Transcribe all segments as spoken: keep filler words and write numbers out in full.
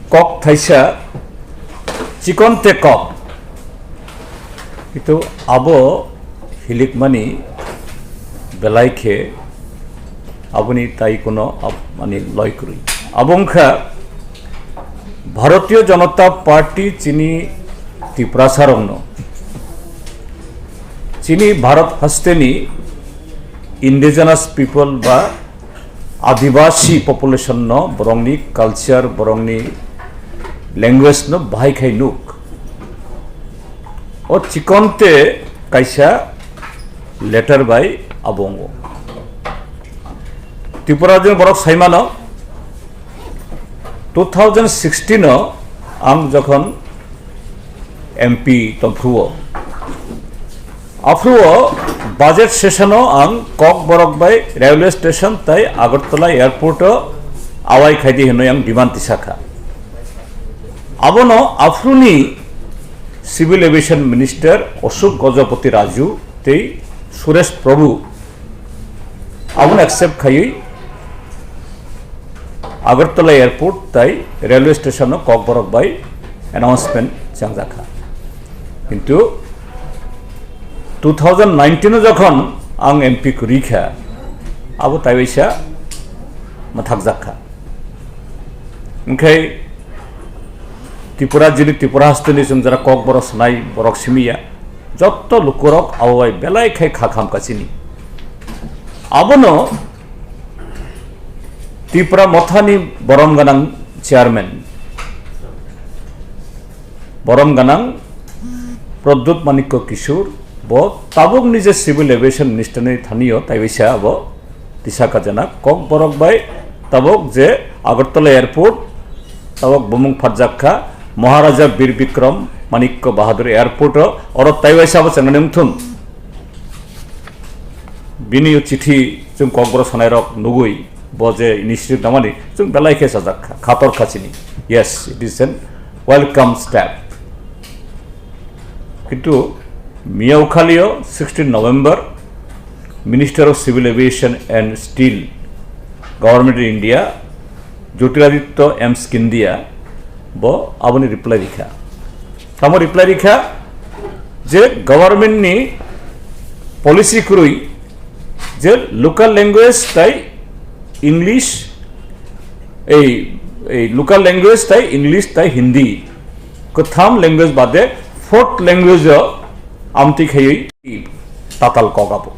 Kok thaisa, chikon te kok. Kitu abo hilikmani belai khe aboni tai kuno ab-, mani loi kwrwi. Abo wngkha Bharatiya Janata Party chini Tiprasa rokno, chini Bharat hasteni indigenous people ba Adibasi population no borokni culture, borokni language no bahai khai nuk. O chikon te kaisa letter bai abo wngo. Tripura jeng borok saimano two thousand sixteen o ang jokhon M P tongphuru o, aphuru o budget session o ang Kokborok bai railway station tai Agartala airport o awai khaidi hinwi ang demand tisakha. Abono aphuruni Civil Aviation Minister Ashok Gajapati Raju tei Suresh Prabhu abono accept khaiwi Agartala airport tai railway station o Kokborok bai announcement changjakha. Kintu two thousand nineteen o jokhon ang M P kwrwi kha, abo taiwaisa mathakjak kha. Wngkhai Tripura, jini Tripura hasteni chwng jara Kokborok sanai borok simiya, jotto lukurok abo bai belai khai kha kham kachini. Abono Tipra Mothani borom ganang chairman, borom ganang Pradyut Manikya Kishore, bo tabukni je Civil Aviation Minister ni thani o taiwaisa abo tisa kajana Kokborok bai tabuk je Agartala airport tabuk bumung phatjak kha Maharaja Bir Bikram Manikya Bahadur airport o, oro taiwaisa abo chengani wngthun. Bini o chithi chwng Kokborok sanai rok nugwi bo je initiative namani chwng belai khe sajak kha, khator kha chini. Yes, it is an welcome step. Kintu miyao khalio sixteen November, Minister of Civil Aviation and Steel, Government of India, Jyotiraditya M Scindia bo aboni reply rikha. Tamo reply rikha je government ni policy kwrwi je local language tai English, ei, ei local language tai English tai Hindi, kwtham language bade fourth language o amtwi khaiwi tatal kok abo.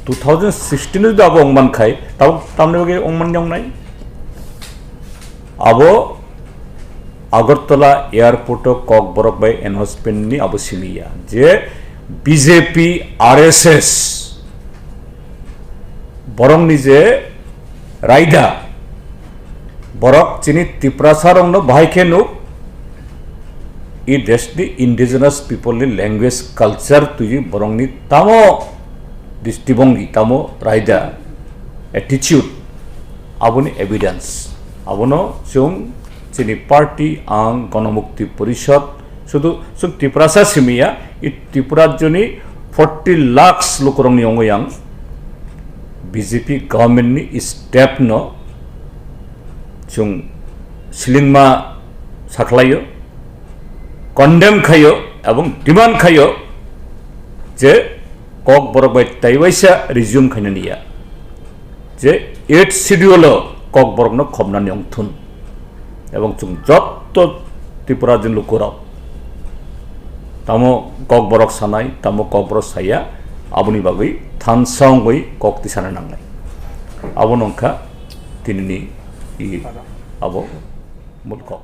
Two thousand sixteen o abo wngman khai, tabuk tamni bagwi wngman wngnai? Abo Agartala airport o Kokborok bai announcement ni abo simi ya je B J P, R S S borokni je raida, borok chini Tiprasa rokno bahai khe nuk, i desh ni indigenous people ni language, culture twi borokni tamo distibongi, tamo raida, attitude, aboni evidence. Abono chwng chini party, ang Ganamukti Porishad, sudu chwng Tiprasa simi ya, i Tripura rajyoni forty lakhs lukurokni wngo yang B J P government ni step no chwng slingma sakhlaio, condemn khaio, ebong demand khaio je Kokborok bai taiwaisa resume khainani ya, je eighth schedule o Kokborokno khobnani wngthun. Ebong chwng jotto Tripura rajyoni lukurok tamo Kokborok sanai, tamo Kokborok saya, aboni bagwi thansa wngwi kok tisana nangnai. Abono wngkha tinini i abo mul kok.